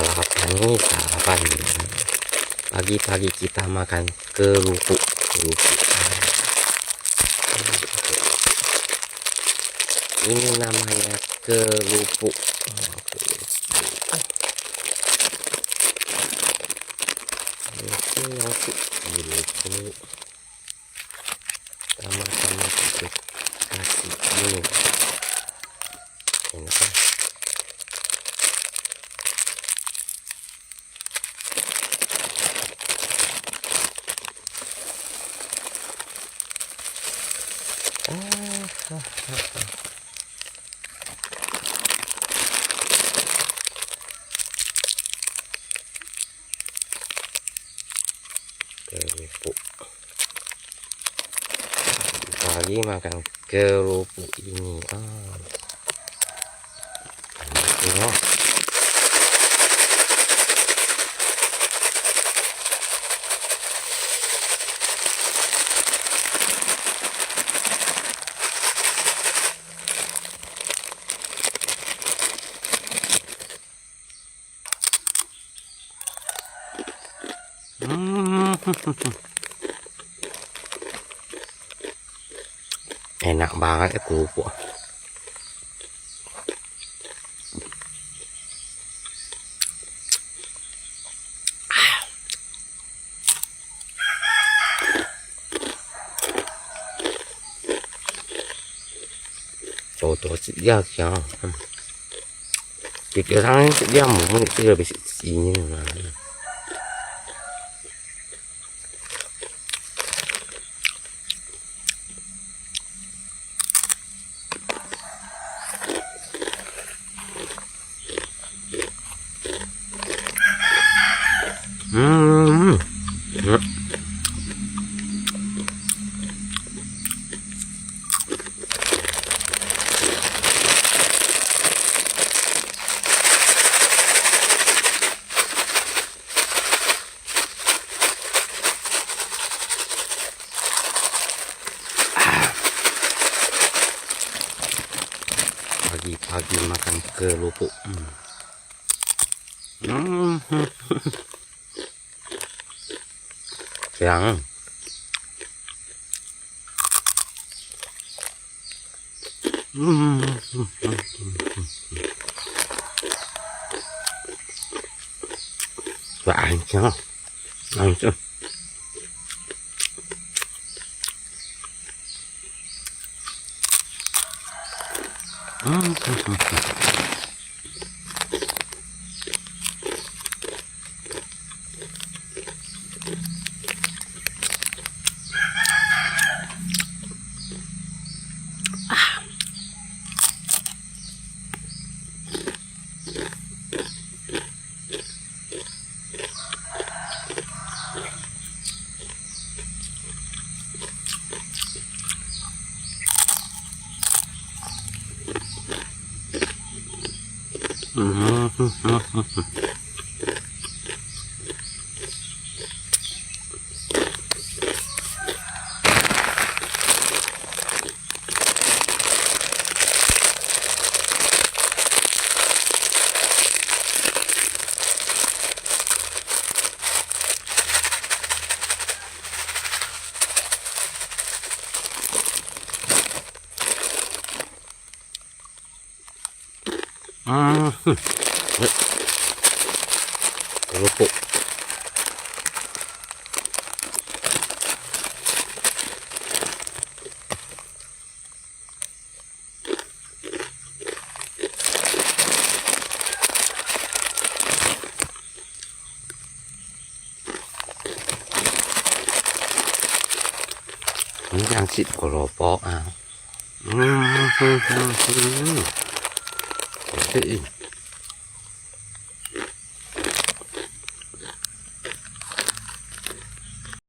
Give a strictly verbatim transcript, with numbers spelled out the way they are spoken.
Sarapan ini sarapan. Pagi-pagi kita makan keropok, keropok. Ini namanya keropok. Keropok. Ini nasi keropok. Sama-sama kita kasih ini. Enak, ah. Ah, ah, ah, ah. Keropok. Pagi makan keropok ini. Ah. Enak, ya. Hmm. Enak banget ya kerupuk. Cho-cho sik-liau siang. Kira-kira sik-liau mung, kira bisa sini. Hmm. Pagi-pagi makan keropok. Hmm. Hmm. Siang. Hmm. Wah, siang. Langsung. Ah, hmm. Kerupuk. Ini yang sik keropok ah. Hmm, hmm, hmm, hmm. Oke.